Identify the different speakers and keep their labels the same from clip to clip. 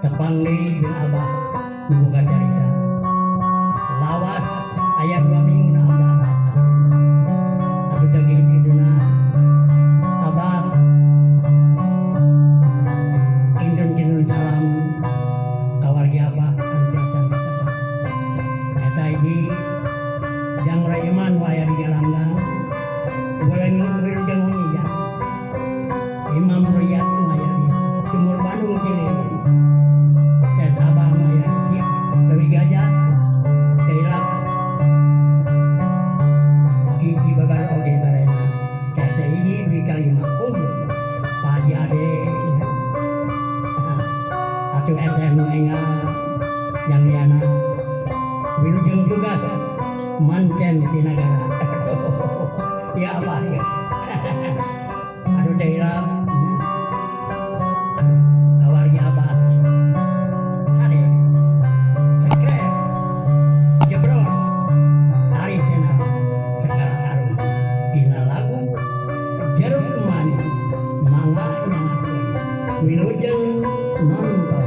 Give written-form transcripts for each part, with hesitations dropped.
Speaker 1: Tepang deui jeung Abah nu boga carita. Lawas aya 2 minggu na abah. Atuh saking kituna Abah indun-indun salam ka wargi Abah anu cacan kasebut. Eta hiji Jang Raiman nu aya di Galanggang, wilujeng wengi jang. Imam Riyad nu aya di Sumur Bandung Cililin. Sabah nu aya di Leuwi Gajah, Tilap di Cibagan oge sarena. Eta hiji dugi kalima Pak Haji Ade. Atuh eta nu enggal Jang Yana wilujeng tugas mancen di nagara. Ya Allah ya. Aduh teh hilap kawargi Abah. Kade subscribe jebrol Ari Channel Sekar Arum dina lagu Jeruk Manis mangga nyangakeun wilujeng nonton.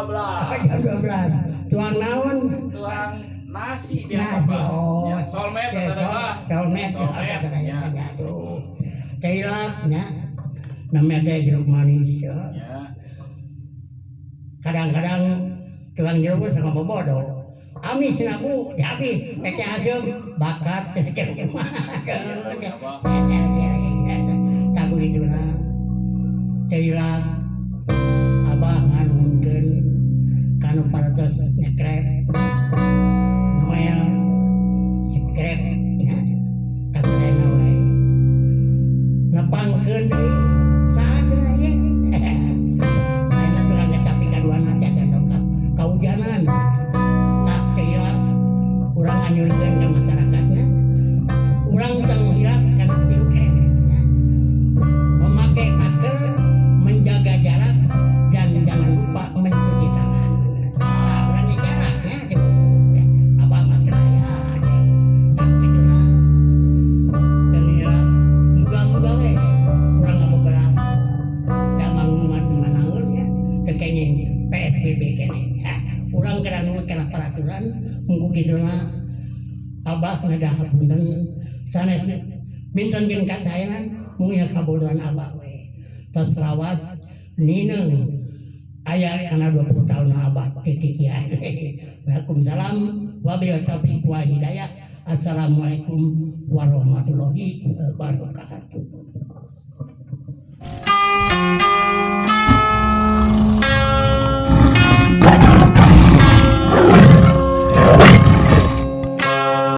Speaker 2: 12.
Speaker 1: Jam 12. Tuang naon?
Speaker 2: Tuang nasi biasa,
Speaker 1: Nah,
Speaker 2: Pak.
Speaker 1: oh.
Speaker 2: Ya, solmed
Speaker 1: Ya,
Speaker 2: atau apa?
Speaker 1: Solmed.
Speaker 2: Solmed, ya.
Speaker 1: Ya, tuh. Kailap nya. Namanya teh jeruk manis ya.
Speaker 2: Ya.
Speaker 1: Kadang-kadang tukang jeruk sama bodoh. Ami cenah Bu, dihabis pece asem bakat cenah jeruk mah. Tak begitu lah. Kailap abah nganuhunkeun kanu parantos nyekrep Noel skrep nya kasadayana wae nepangkeun deui saha cenah ieu. Ayeuna tukang kecapi kaduana cacan dongkap kahujanan. Tak hilap urang anjurkeun ka masyarakatna, urang tong hilap kana 3M nya. Memakai masker, menjaga jarak, dan jangan lupa mencuci tangan. Nah, berani jaraknya tuh. Ya, abah masker aya. Tak begitu nah. Dan hilap muga-muga we urang ngabeberah da manggung manaeun nya teu kenging PSBB keneh. Hah, urang kana nurut kana peraturan munggu kituna abah ngedah hapunten sanes minten jeung kasaenan mung ieu kabodohan abah we. Tos lawas nineung aya kana 20 tahun abah titikian. Waalaikumsalam wabillahi taufiq wal hidayah. Assalamualaikum warahmatullahi wabarakatuh.